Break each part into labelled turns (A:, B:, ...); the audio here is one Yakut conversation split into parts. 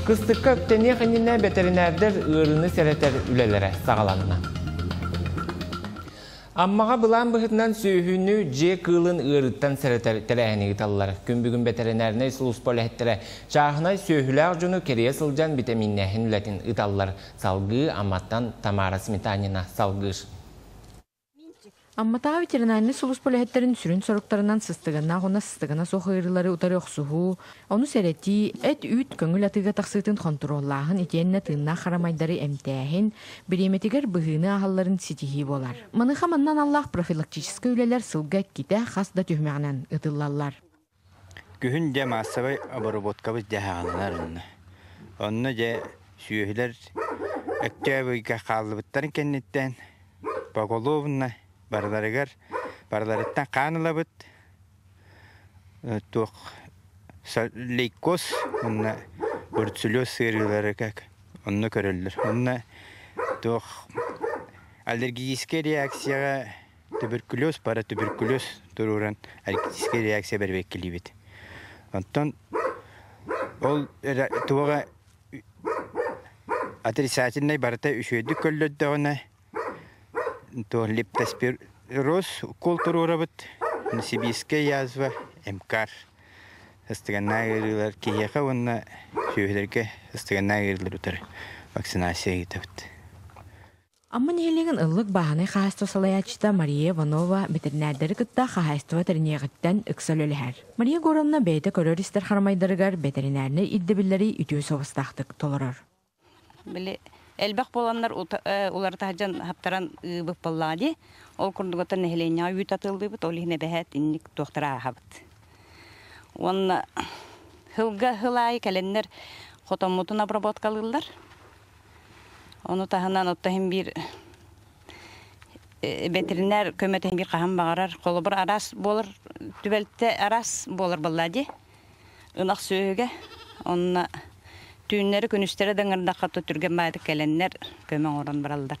A: Кыстыкка үктэниэх иннинэ бэтэринээрдэр ыарыыны сэрэтэр үлэлэрэ саҕаланна. Аммаҕа былаан быһыытынан сүөһүнү дьиэ кыылын ыарыыттан сэрэтэр тэрээһини ыыталлар. Күн бүгүн бэтэринээринэй сулууспа үлэһиттэрэ чааһынай сүөһүлээх дьону кэрийэ сылдьан битэмииннээһин үлэтин ыыталлар. Салгыы Амматтан Тамара Сметанина салгыыр.
B: Амматааҕы ветеринарнай сулууспа үлэһиттэрин сүрүн соруктарынан сыстыганнаах уонна сыстыгана суох ыарыылары утары охсуһуу, ону сэрэтии, эт-үүт көҥүл атыыга тахсыытын хонтуруоллааһын итиэннэ тыыннаах харамайдары эмтээһин, бириэмэтигэр быһыыны ааһалларын ситиһии буолар. Маныаха манна аналлаах профилактическай үлэлэр сылга иккитэ хас да түһүмэҕинэн ыытыллаллар.
C: Күһүн дьэ маассабай обработкабыт дьэ аһаҕаланар онно. Онно дьэ сүөһүлэр Өктөөбүйгэ хааллыбыттарын кэнниттэн поголовно барыларыгар барыларыттан хаан ылабыт туох лейкоз уонна бруцеллез ыарыылары как онно көрөллөр. Онно туох аллергическай реакцияҕа туберкулез паратуберкулез туруоран аллергическай реакция бэрэбиэркэлиибит. Оттон ол туоҕа отрицательнай барыта үчүгэйдик көллөрдөҕүнэ то лептоспироз укол туруорабыт, сибиирскэй язва, МКАР сыстыганнаах ыарыылар киһиэхэ уонна сүөһүлэргэ сыстыганнаах ыарыылары утары вакцинация ыытабыт.
B: Амма нэһилиэгин ыллык бааһынай хаһаайыстыба салайааччыта Мария Иванова бэтэринээрдэри кытта хаһаайыстыба тэриниэҕиттэн ыкса үлэлэһэр. Мария Егоровна бэйэтэ көрөр-истэр харамайдарыгар бэтэринээрнэй ирдэбиллэри үтүө суобастаахтык толорор.
D: Били элбэх буоланнар уларыта сылдьан хаптаран ыыбыт буоллаҕа дии. Ол курдук оттон нэһилиэнньэҕэ үүт атыылыыбыт, ол иһин эбэһээт инник туохтара ааһабыт. Уонна сылга сыл аайы кэлэннэр хотоммутун обработкалыыллар. Ону таһынан оттон иһин биир ветеринар көмөтө иһин биир хаһан баҕарар холобур араас буолар түбэлтэ араас буолар буоллаа дии ынах сүөһүгэ онно түүннэри күнүстэри да ыҥырдахха түргэн баайдык кэлэннэр көмө оҥорон бараллар.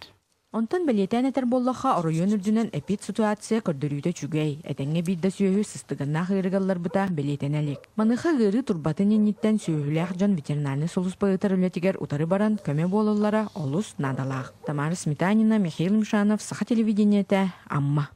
B: Онтон бэлиэтээн этэр буоллахха, оройуон үрдүнэн эпид-ситуация көрдөрүүтэ үчүгэй, этэҥҥэ биир да сүөһү сыстыганнаах ыарыыга ылларбыта бэлиэтэнэ илик. Маныаха ыарыы турбатын инниттэн сүөһүлээх дьон ветеринарнай сулууспа ыытар үлэтигэр утары баран көмө буолаллара олус наадалаах. Тамара Сметанина, Михаил Мишанов, Саха телевидениетэ, Амма.